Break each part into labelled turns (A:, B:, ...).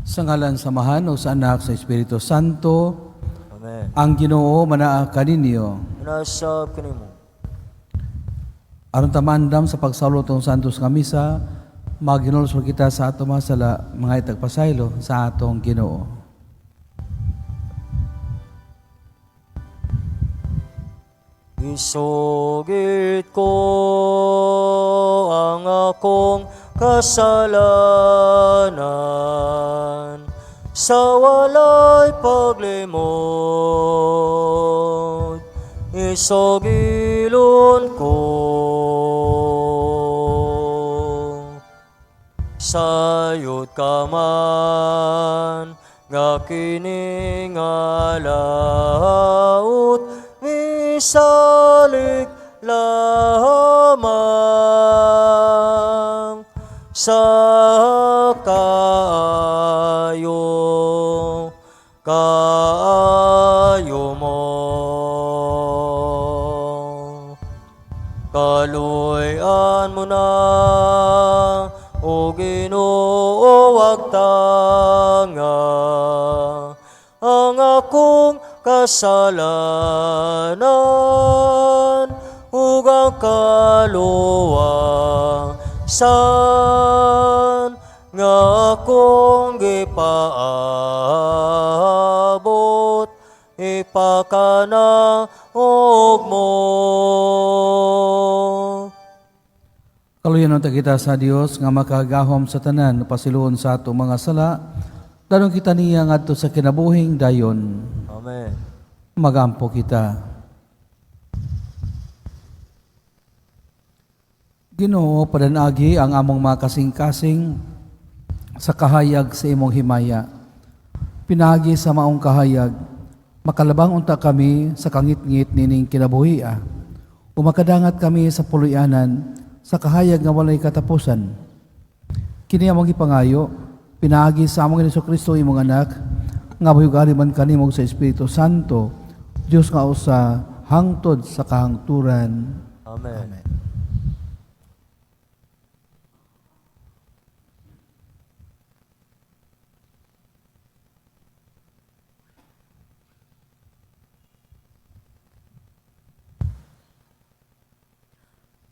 A: Sa ngalan sa Amahan ug sa Anak, sa Espiritu Santo.
B: Amen.
A: Ang Ginoo manaa kaninyo.
B: Manaa sab kanimo.
A: Aron ta maandam sa pagsaulog atong santos nga misa, maghinulsol kita sa atong mga sala, mangayo tag pasaylo sa atong Ginoo.
B: Isugid ko ang akong kasalanan sa walay paglimot. Isugilon ko sayot ka man nga kini nga laot misalig lamang sa kaayo kaayo mo. Kaluy-an mo na, o Ginoo, wag tanga ang akong kasalanan ug ang kaluwasan nga akong gipaabot ipakanaog mo.
A: Kaluyan unta kita sa Dios nga makagahom sa tanan, pasiluon sa atong mga sala, danon kita niya ngadto sa kinabuhing dayon.
B: Amen.
A: Magampo kita. Ginoo, padanagi ang among mga kasing-kasing sa kahayag sa imong himaya. Pinaagi sa maong kahayag, makalabang unta kami sa kangitngit nining kinabuhia. O makadangat kami sa puloy-anan sa kahayag nga walay katapusan. Kini among gipangayo, pinaagi sa among Hesus Kristo, imong anak, nga buhi man kanimo sa Espiritu Santo, Dios nga usa hangtod sa kahangturan.
B: Amen.
A: Amen.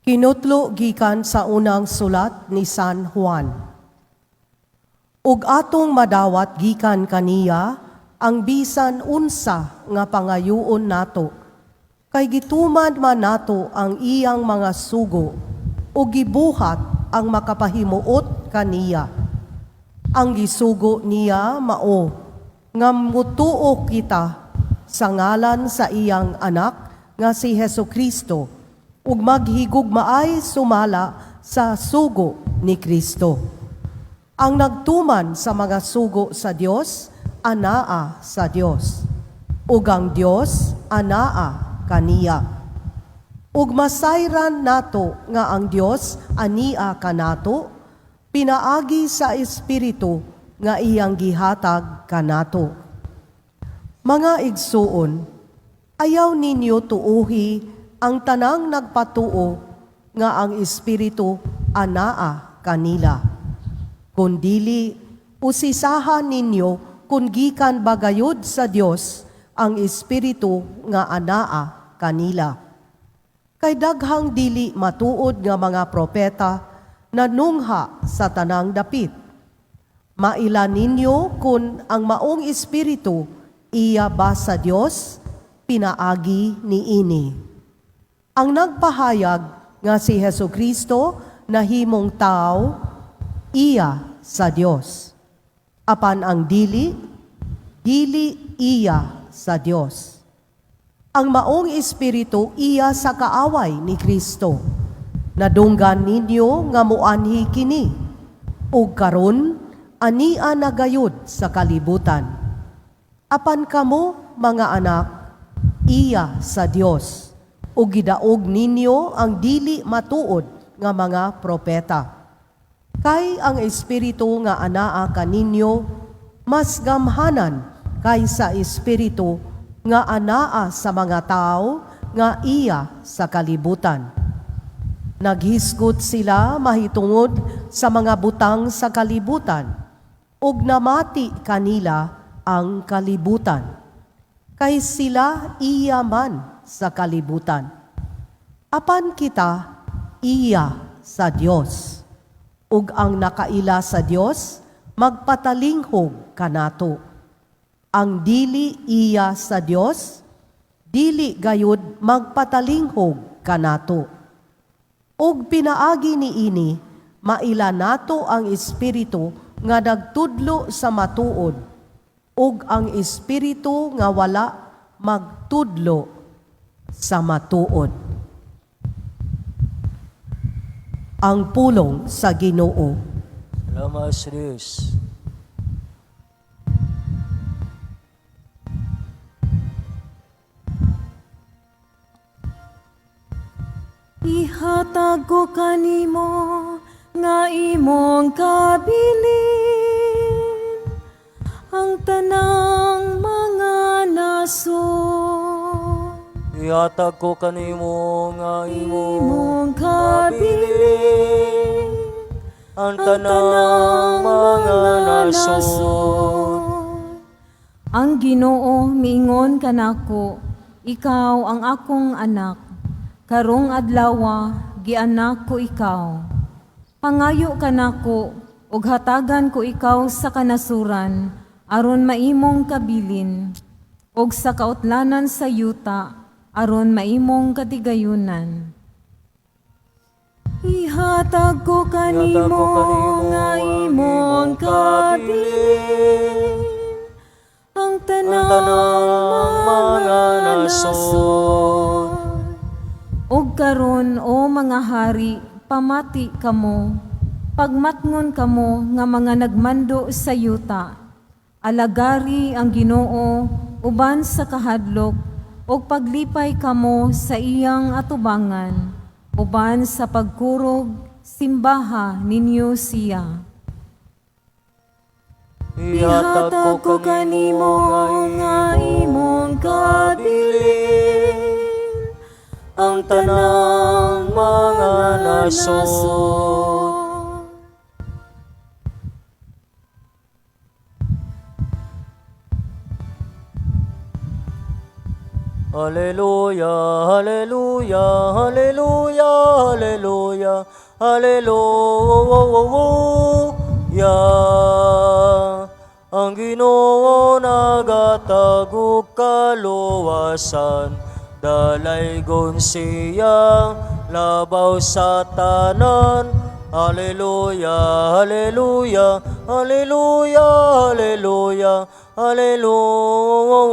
C: Kinutlo gikan sa unang sulat ni San Juan. Ug atong madawat gikan kaniya ang bisan unsa nga pangayuon nato, kay gituman man nato ang iyang mga sugo ug gibuhat ang makapahimuot kaniya. Ang gisugo niya mao nga mutuo kita sa ngalan sa iyang anak nga si Hesus Kristo ug maghigugmaay sumala sa sugo ni Kristo. Ang nagtuman sa mga sugo sa Dios anaa sa Dios, ug ang Dios anaa kaniya. Ug masayran nato nga ang Dios ania kanato pinaagi sa Espiritu nga iyang gihatag kanato. Mga igsuon, ayaw ninyo tuuhi ang tanang nagpatuo nga ang Espiritu anaa kanila. Kundili, usisahan ninyo kung gikan bagayod sa Dios ang Espiritu nga anaa kanila. Kay daghang dili matuod nga mga propeta nanungha sa tanang dapit. Maila ninyo kung ang maong Espiritu iya ba sa Dios, pinaagi niini. Ang nagpahayag nga si Hesus Kristo nahimong tao, iya sa Dios. Apan ang dili, dili iya sa Dios. Ang maong Espiritu iya sa kaaway ni Kristo. Nadunggan ninyo nga muanhi kini, ug karon ania nagayod sa kalibutan. Apan kamo, mga anak, iya sa Dios, ug gidaog ninyo ang dili matuod nga mga propeta. Kay ang Espiritu nga anaa kaninyo mas gamhanan kaysa espiritu nga anaa sa mga tao nga iya sa kalibutan. Naghisgot sila mahitungod sa mga butang sa kalibutan, Ug namati kanila ang kalibutan. Kay sila iya man sa kalibutan. Apan kita iya sa Dios. Ug ang nakaila sa Dios magpatalinghog kanato. Ang dili iya sa Dios, dili gayud magpatalinghog kanato. Ug pinaagi niini, maila nato ang espiritu nga nagtudlo sa matuod ug ang espiritu nga wala magtudlo sa matuod. Ang pulong sa Ginoo.
B: Salamat sa Diyos.
D: Ihatag ko kanimo nga imong kabilin ang tanang mga nasod.
B: Ihatag ko kanimo nga imong
D: Imong kabilin
B: ang tanang mga nasod.
D: Ang Ginoo miingon kanako, ikaw ang akong anak. Karong adlawa gianak ko ikaw. Pangayo kanako ug hatagan ko ikaw sa kanasuran aron maimong kabilin ug sa kautlanan sa yuta aron maimong katigayunan. Ihatag ko
B: Ihatag ko
D: kanimo
B: kanimo
D: nga
B: ang
D: imong
B: imong
D: kabilin ang
B: ang
D: tanang
B: tanang mga nasod.
D: Ug karon, o mga hari, pamati kamo, pagmatngon kamo nga mga nagmando sa yuta. Alagari ang Ginoo uban sa kahadlok ug paglipay kamo sa iyang atubangan, uban sa pagkurog simbaha ninyo siya.
B: Ihatag ko kanimo
D: nga imong kabilin
B: ang tanang mga nasod. Hallelujah, hallelujah, hallelujah, hallelujah, hallelujah. Ang Ginoo nagatag og kaluwasan, dalaygon siya labaw sa tanan. Hallelujah, hallelujah, hallelujah, hallelujah, hallelujah.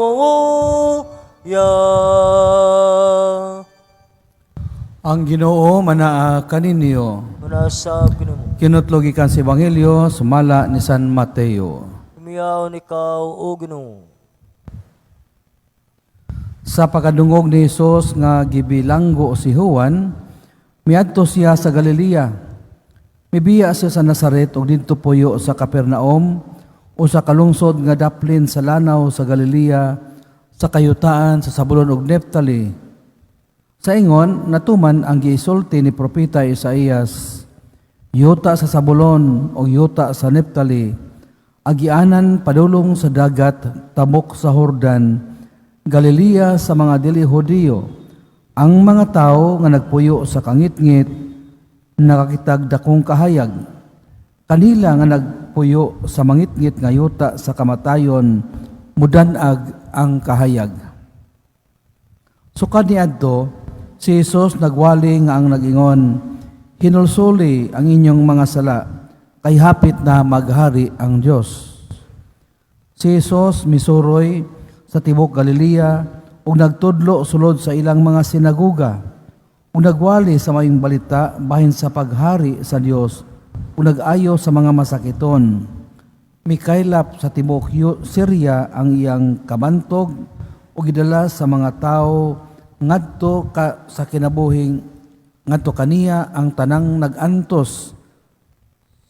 A: Ang Ginoo manaa kaninyo.
B: Manasa Ginoo.
A: Kinutlo gikan sa Ebanghelyo sumala ni San Mateo.
B: Umiyaon ikaw, o Ginoo.
A: Sa pagkadungog ni Hesus nga gibilanggo si Juan, miadto siya sa Galilea. Mibiya siya sa Nazaret ug didto puyo sa Capernaum o sa kalungsod nga daplin sa lanaw sa Galilea, sa kayutaan sa Sabulon ug Neftali. Sa ingon, natuman ang giisulti ni propeta Isaías, yuta sa Sabulon o yuta sa Neftali, agianan padulong sa dagat, tabok sa Hordan, Galilea sa mga dili Hudiyo, ang mga tao nga nagpuyo sa kangitngit, nakakitag dakong kahayag. Kanila nga nagpuyo sa mangitngit nga yuta sa kamatayon, mudanag ang kahayag. Sukad niadto, si Jesus nagwali nga ang nagingon, "Hinulsuli ang inyong mga sala, kay hapit na maghari ang Dios." Si Jesus misuroy sa tibok Galilea ug nagtudlo sulod sa ilang mga sinagoga ug nagwali sa maayong balita bahin sa paghari sa Dios ug nag-ayo sa mga masakiton. Mikaylap sa tibok Syria ang iyang kabantog ug gidala sa mga tawo ngadto ka sa kinabuhing ngadto kaniya ang tanang nag-antos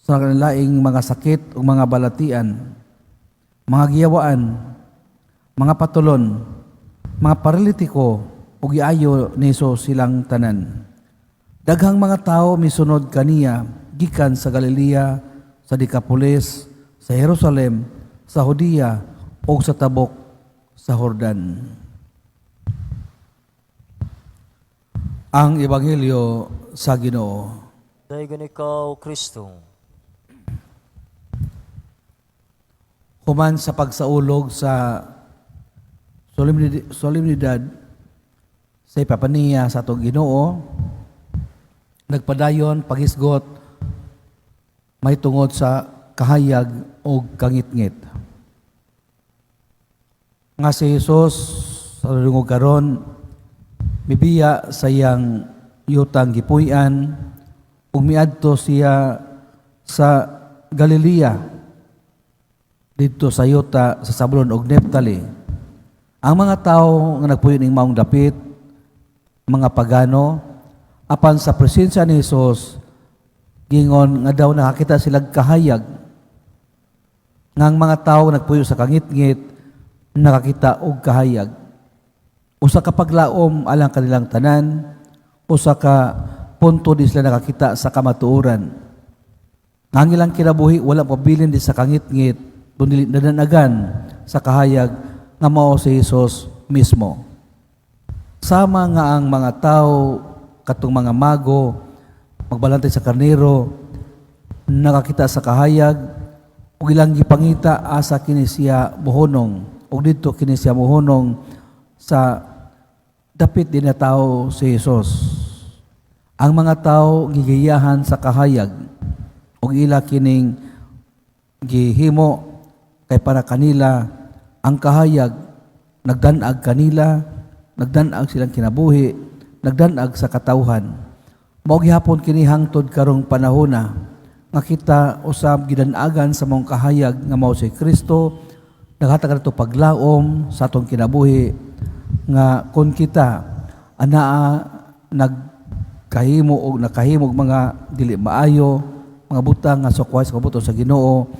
A: sa kanilaing mga sakit ug mga balatian, mga giyawaan, mga patulon, mga paralitiko ug giayo ni Hesus silang tanan. Daghang mga tawo misunod kaniya gikan sa Galilea, sa Decapolis, sa Jerusalem, sa Judea ug sa tabok sa Jordan. Ang Ebanghelyo sa Ginoo.
B: Daygon ikaw, Kristo.
A: Human sa pagsaulog sa solemnidad sa Epipania sa atong Ginoo, nagpadayon paghisgot may tungod sa kahayag o kangitngit. Nga si Jesus sa lungog karon mibiya sa iyang yutang gipuy-an ug miadto siya sa Galilea didto sa yuta sa Zabulon ug Neptali. Ang mga tawo nga nagpuyo ning maong dapit, mga pagano, apan sa presensya ni Jesus, gingon nga daw nakakita sila kahayag. Nga ang mga tawo nagpuyo sa kangitngit, nakakita og kahayag. Usa ka paglaom alang kanilang tanan, usa ka punto di sila nakakita sa kamatuoran. Nga ang ilang kinabuhi wala pabilin di sa kangitngit, kundi nadanagan sa kahayag nga mao si Jesus mismo. Sama nga ang mga tao, katong mga mago, magbalantay sa karnero, nakakita sa kahayag, ug ilang gipangita asa kini siya mohunong, ug didto kini siya mohunong sa dapit din na tao si Jesus. Ang mga tao gigiyahan sa kahayag, ug ila kining gihimo kay para kanila ang kahayag nagdan-ag kanila, nagdan-ag silang kinabuhi, nagdan-ag sa katawhan. Mao gihapon kini hangtod karong panahona nga kita usab gidan-agan sa mong kahayag nga mao si Kristo, naghatag nato paglaom sa atong kinabuhi nga kon kita anaa nagkahimo og nakahimo og mga dili maayo, mga butang nga sukway sa kabuto sa Ginoo,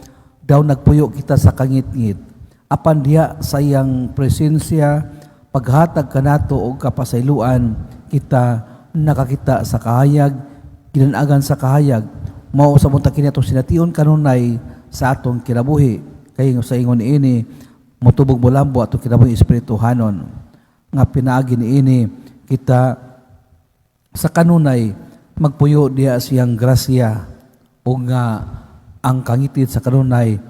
A: daw nagpuyo kita sa kangitngit. Apan diha sa iyang presensya, paghatag kanato og kapasayloan, kita nakakita sa kahayag, ginanagan sa kahayag. Mao sa buntag kini atong sination kanunay sa atong kinabuhi. Kay sa ingon niini, motubog molambo atong kinabuhi espirituhanon. Nga pinaagi niini kita sa kanunay magpuyo diha siyang grasya ug nga ang kangitngit sa kanunay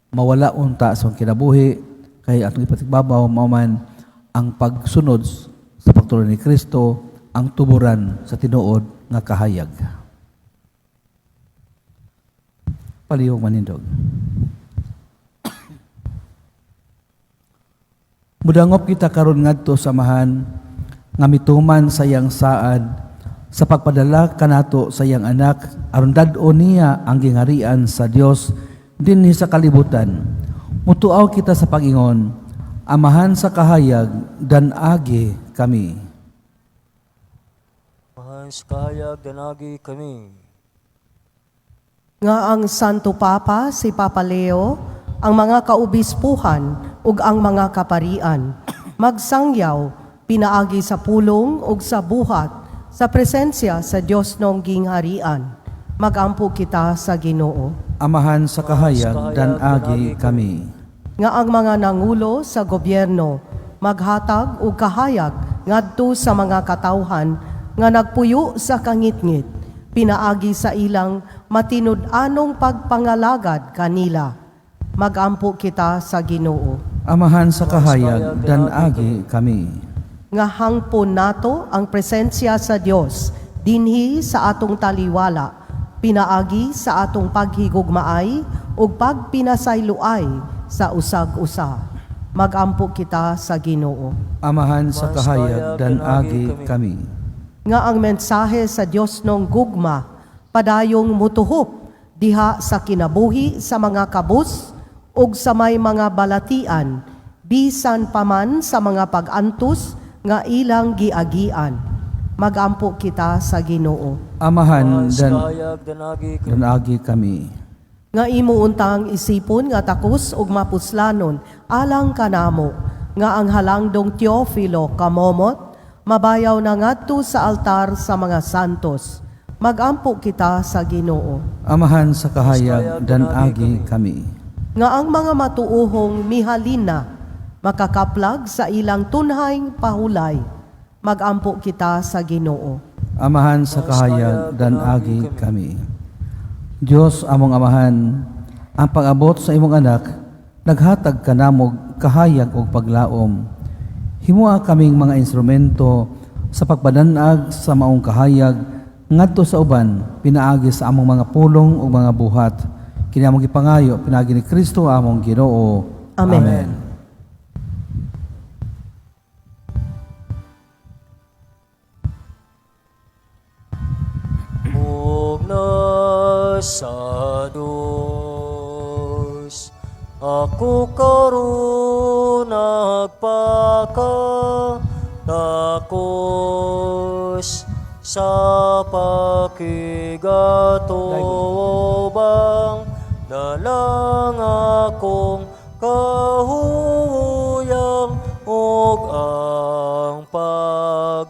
A: mawala unta sa kinabuhi, kay atong ipatigbabaw mao man ang pagsunod sa pagtuo ni Kristo, ang tuburan sa tinuod nga kahayag. Palihog manindog. Mudangop kita karon ngadto sa Amahan nga mituman sa iyang saad sa pagpadala kanato sa iyang anak aron dad-on niya ang gingharian sa Dios dinhi sa kalibutan. Mutuaw kita sa pag-ingon, Amahan sa kahayag, danagi kami.
B: Amahan sa kahayag, danagi kami.
C: Nga ang Santo Papa, si Papa Leo, ang mga kaubispuhan ug ang mga kaparian, magsangyaw, pinaagi sa pulong ug sa buhat, sa presensya sa Dios nong gingharian. Magampo kita sa Ginoo.
A: Amahan sa kahayag, danagi kami.
C: Nga ang mga nangulo sa gobyerno maghatag og kahayag ngadto sa mga katawhan nga nagpuyo sa kangitngit, pinaagi sa ilang matinud-anong pagpangalagad kanila. Magampo kita sa Ginoo.
A: Amahan sa kahayag, danagi kami.
C: Nga hangpon nato ang presensya sa Dios dinhi sa atong taliwala, pinaagi sa atong paghigugmaay ug pagpinasayloay sa usag-usa. Magampo kita sa Ginoo.
A: Amahan sa kahayag, danagi kami.
C: Nga ang mensahe sa Dios nong gugma padayong mutuhop diha sa kinabuhi sa mga kabus ug sa may mga balatian, bisan paman sa mga pag-antos nga ilang giagian. Magampo kita sa Ginoo.
A: Amahan,
B: Sa kahayag, danagi kami.
A: danagi kami.
C: Nga imo untang isipon nga takos ug mapuslanon alang kanamo, nga ang halangdong Teofilo kamomot mabayaw na ngadto sa altar sa mga santos. Magampo kita sa Ginoo.
A: Amahan sa kahayag, danagi kami.
C: Nga ang mga matuohong mihalin na makakaplag sa ilang tunhayng pahulay. Magampo kita sa Ginoo.
A: Amahan sa kahayag, danagi kami. Diyos among Amahan, ang pag-abot sa imong anak, naghatag kanamog kahayag ug paglaom. Himoa kaming mga instrumento sa pagpadanag sa maong kahayag ngadto sa uban, pinaagi sa among mga pulong ug mga buhat. Kini among gipangayo pinaagi ni Kristo among Ginoo.
C: Amen.
A: Amen.
B: Mugna sa Diyos, ako karon nagpakatakos sa pakigatubang dalang akong kahuyang ug ang pagpaubos.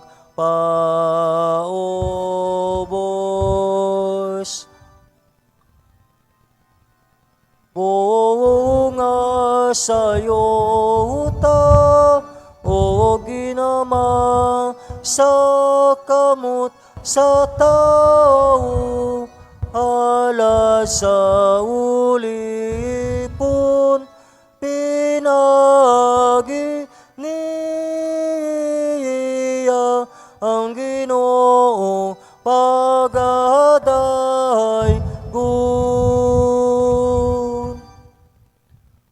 B: Bunga sa yuta o ginama sa kamot sa tao ala sa ulipon pinagi niya ang Ginoo pagaday.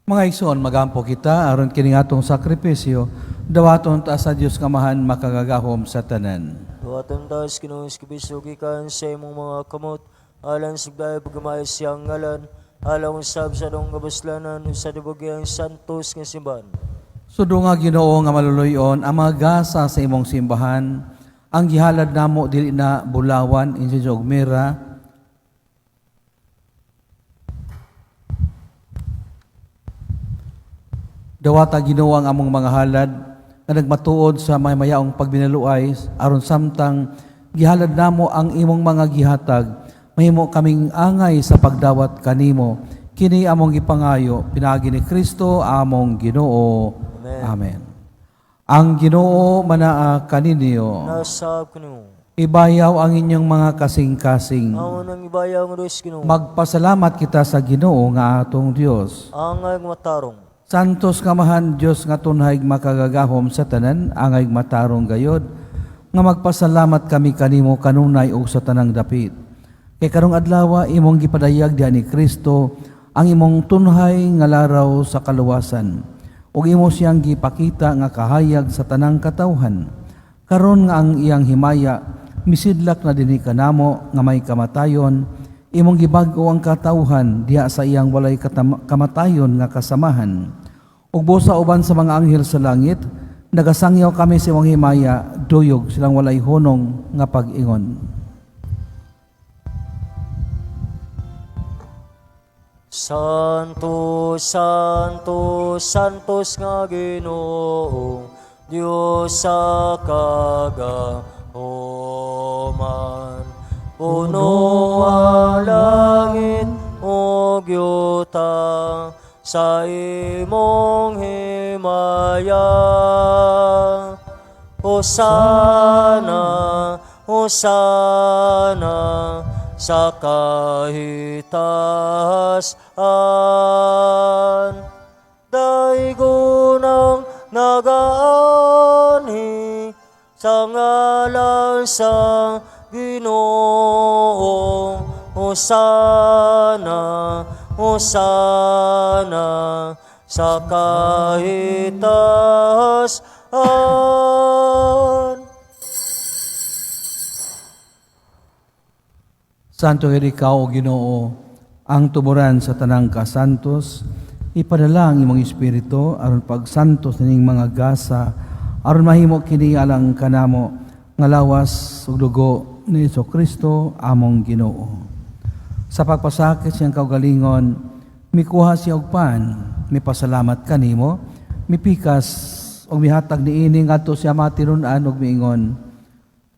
A: Mga igsoon, magampo kita aron kini atong sakripisyo dawaton ta sa Dios nga Amahan makagagahom sa tanan.
B: Duwaton tas Ginoong Kristo gikan sa imong mga kamot alang sa gaya pagmahal siyang ngalan alang usab sa dong kabuslanan ug sa tibugyang santos nga simbahan.
A: Sudo nga Ginoo nga maluluyon ang mga gasa sa imong simbahan, ang gihalad namo dili na bulawan, insenso ug mira, dawata Ginoo ang among mga halad nga nagmatuod sa maymayaong pagbinaluay aron samtang gihalad namo ang imong mga gihatag, mahimo kaming angay sa pagdawat kanimo. Kini among gipangayo pinaagi ni Kristo among Ginoo.
B: Amen.
A: Amen. Ang Ginoo manaa kaninyo.
B: Nasab kanimo.
A: Ibayaw ang inyong mga kasing-kasing.
B: Amo nang ibayaw ang Diyos Ginoo.
A: Magpasalamat kita sa Ginoo nga atong Dios.
B: Angay nga matarong.
A: Santos nga Amahan Dios nga tunhay makagagahom sa tanan, angay matarong gayod, nga magpasalamat kami kanimo kanunay ug sa tanang dapit. Kay karong adlaw imong gipadayag diha ni Kristo ang imong tunhay nga laraw sa kaluwasan ug imo siyang gipakita nga kahayag sa tanang katawhan. Karon nga ang iyang himaya misidlak na dinhi kanamo nga may kamatayon, imong gibag-o ang katawhan diha sa iyang walay kamatayon nga kasamahan. Ug busa uban sa mga anghel sa langit, nagasangyaw kami sa imong himaya, duyog silang walay hunong nga pag-ingon.
B: Santo, Santo, Santos nga Ginoo, Diyos sa kagahoman. Puno ang langit ug yuta sa imong himaya. Hosana, Hosana, sa kahitasan. Daigo ng nagaanhi sa ngalan sa Ginoo. Hosana, Hosana, sa kahitasan.
A: Santo gid ikaw, O Ginoo, ang tuburan sa tanang kasantos, ipadala ang imong espiritu aron pagsantos nining mga gasa, aron mahimo kini alang kanamo nga lawas ug dugo ni Kristo among Ginoo. Sa pagpasakit siyang kaugalingon, mikuha siya og pan, mipasalamat kanimo, mipikas ug mihatag niini ngadto siya matinun-an ug miingon,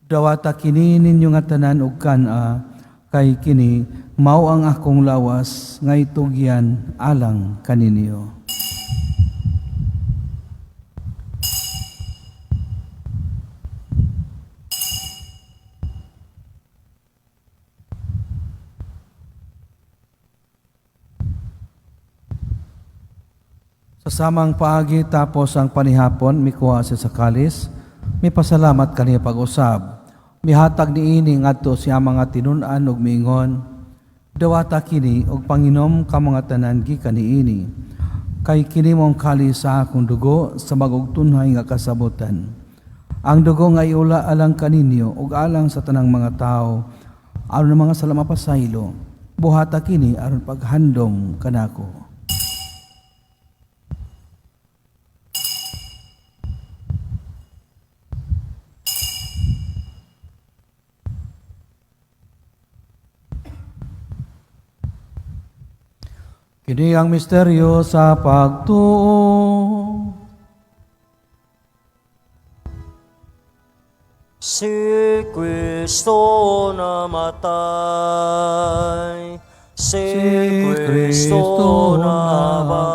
A: "Dawata kini ninyo nga tanan og kan-a, Kay kini mao ang akong lawas nga itugyan alang kaninyo. Sa samang paagi tapos ang panihapon, mikuha siya sa kalis, mipasalamat kaniya pag-usab. Mihatag niini ngadto siya mga tinun-an ug miingon, dawata kini og panginom kamo nga tanan gikan niini. Kay kini mong kalis sa akong dugo sa bag-ong tunhay nga kasabutan. Ang dugo nga iula alang kaninyo ug alang sa tanang mga tawo aron ang mga sala mapasaylo. Buhata kini aron paghandom kanako. Kini ang misteryo sa pagtuo.
B: Si Kristo namatay, si
A: Si
B: Kristo
A: Kristo
B: nabanaw,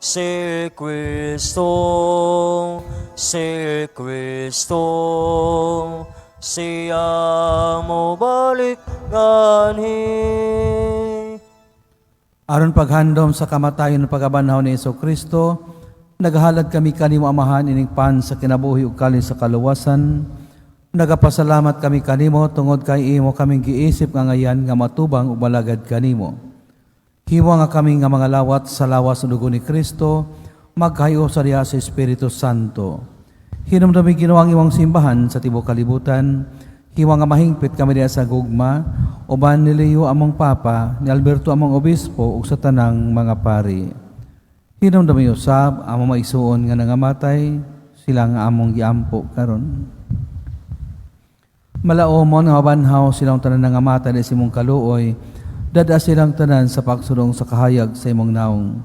B: si Kristo, si Kristo, siya mobalik nganhi.
A: Aron paghandom sa kamatayon ug pagkabanhaw ni Hesus Kristo, naghalad kami kanimo Amahan ining pan sa kinabuhi ug kalis sa kaluwasan. Nagapasalamat kami kanimo tungod kay imo kaming giisip nga ngayan nga matubang ug malagad kanimo. Himo nga kami nga mga lawat sa lawas ug dugo ni Kristo, maghayo sa diha sa Espiritu Santo. Hinumdumi Ginoo ang imong simbahan sa tibuok kalibutan. Himo nga mahingpit kami diha sa gugma, uban ni Leo among Papa, ni Alberto among Obispo ug sa tanang mga pari. Hinumdumi usab among maigsuon nga nangamatay, sila nga among giampo karon. Malaomon nga mabanhaw silang tanan nangamatay sa imong kaluoy, dada silang tanan sa pagsulong sa kahayag sa imong naong.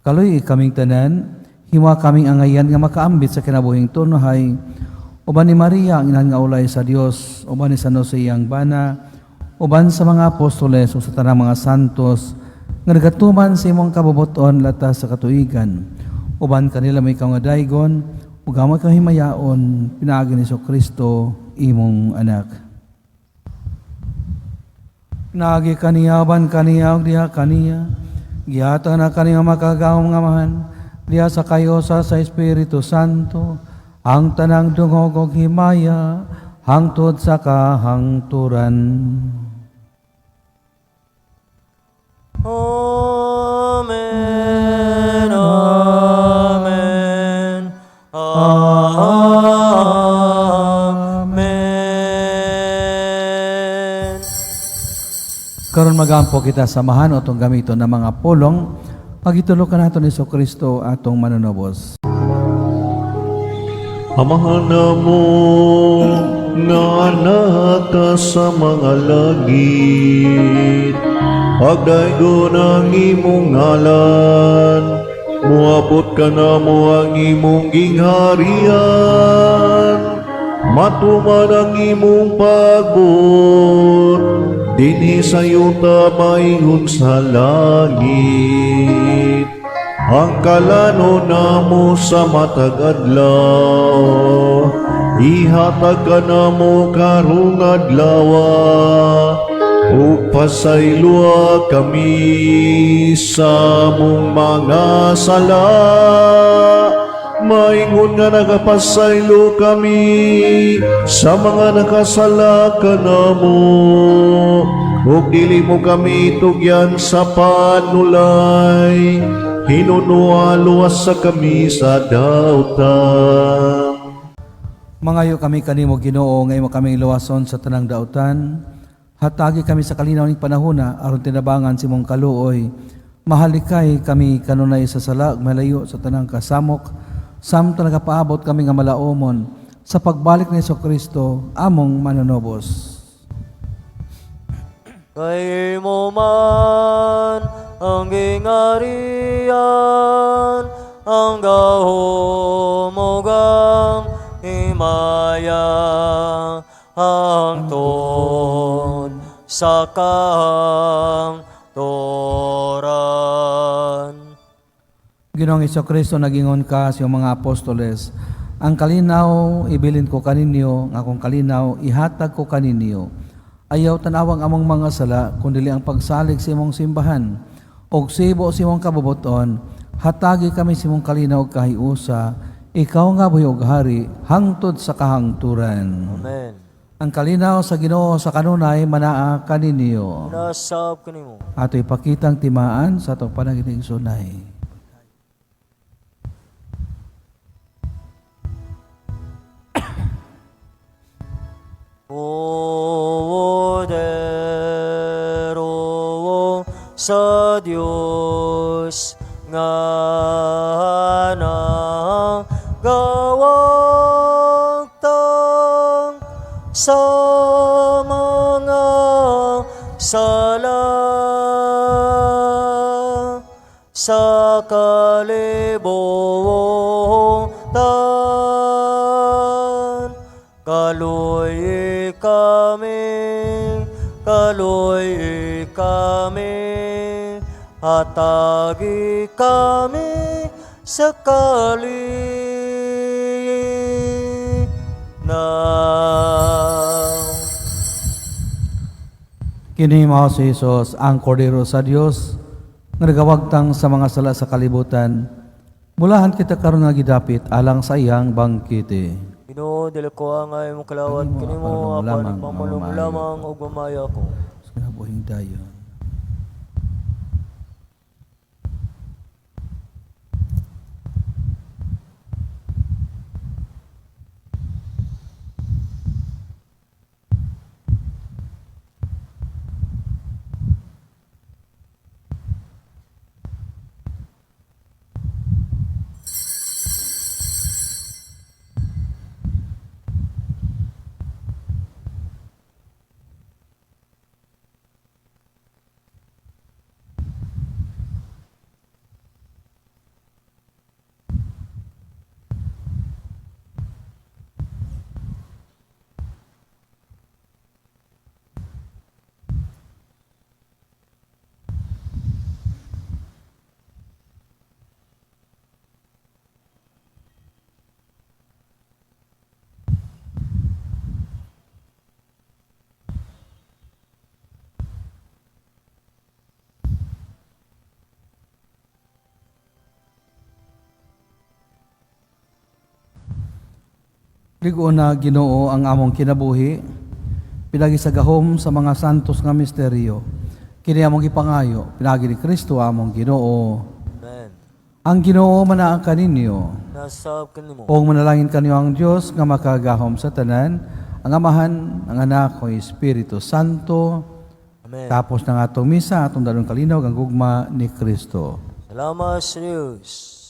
A: Kaluy kaming tanan, hima kaming angayan nga makaambit sa kinabuhing tunhay, uban ni Maria ang inahan nga ulay sa Dios, uban ni San Jose iyang bana, uban sa mga apostoles o sa tanang mga santos, nga nagatuman sa imong kabubuton latas sa katuigan. Uban kanila may ikaw nga daygon, ug amo ikaw himayaon, pinaagi ni Kristo imong anak. Pinaagi kaniya, uban kaniya, ug diha kaniya, gihatag na kaniya makagagahom nga Amahan, diha sa kayusa sa Espiritu Santo, ang tanang dungog ug himaya, hangtod sa kahangturan.
B: Amen, Amen, Amen.
A: Karon magampo kita samahan atong gamiton ng mga pulong, pagitulo kanato ni Kristo atong manunubos.
E: Amahan namo nga naa ka sa mga langit, pagdaygon ang imong ngalan, muabot kanamo ang imong gingharian, matuman ang imong pagbuot, dinhi sa yuta maingon sa langit. Ang kalanon namo sa matag adlaw, ihatag kanamo karong adlawa, ug pasayloa kami sa among mga sala, maingon nga nagapasaylo kami sa mga nakasala kanamo, ug dili mo kami tugyan sa panulay, hinunoa luwasa kami sa dautan.
A: Mangayo kami kanimo Ginoo nga imo kaming luwason sa tanang dautan. Hatagi kami sa kalinaw ning panahona aron tinabangan sa imong kaluoy. Mahalikay kami kanunay sa sala ug malayo sa tanang kasamok. Samtang nagapaabot kami nga malaomon sa pagbalik ni Kristo among manunubos.
B: Kay imo man ang gingharian, ang gahom ug ang himaya, hangtod sa kahangturan.
A: Ginoong Kristo, nagingon ka sa iyong mga apostoles, "Ang kalinaw ibilin ko kaninyo, ang akong kalinaw ihatag ko kaninyo. Ayaw tanawang among mga sala, kundili ang pagsalig sa imong simbahan. Og sa ibo sa imong kabubuton, hatagi kami sa imong kalinaw ug kahiusa, ikaw nga buhi ug hari, hangtod sa kahangturan."
B: Amen.
A: Ang kalinaw sa Ginoo sa kanunay manaa kaninyo.
B: Nasab kanimo.
A: Ato ipakitang timaan sa atong panaginigsunay. Sunay.
B: Poderoso sa Dios nga nagawagtang sa mga sala sa kalibutan. Kaluoyi kami, kaluoyi kami, hatagi kami sa kalinaw.
A: Kini mao si Jesus, ang Kordero sa Dios, nga nagawagtang sa mga sala sa kalibutan. Bulahan kita karon nga gidapit alang sa iyang bangkite.
B: Ginoo, dili ko angay imong kalawat
A: Kanimo,
B: kanimo,
A: apan
B: apan
A: lamang
B: ipamulong
A: ang
B: lamang ug mamaya ko.
A: Sa kinabuhing dayon. Lig-on na, Ginoo, ang among kinabuhi, pinagi sa gahom sa mga santos nga misteryo. Kini among gipangayo, pinagi ni Kristo among Ginoo.
B: Amen.
A: Ang Ginoo manaa kaninyo.
B: Nasab kanimo.
A: Ug manalangin kanyo ang Dios nga makagahom sa tanan, ang Amahan, ang Anak, ug Espiritu Santo.
B: Amen.
A: Tapos ng atong misa, atong dalong kalinaw, ang gugma ni Kristo.
B: Salamat sa Diyos.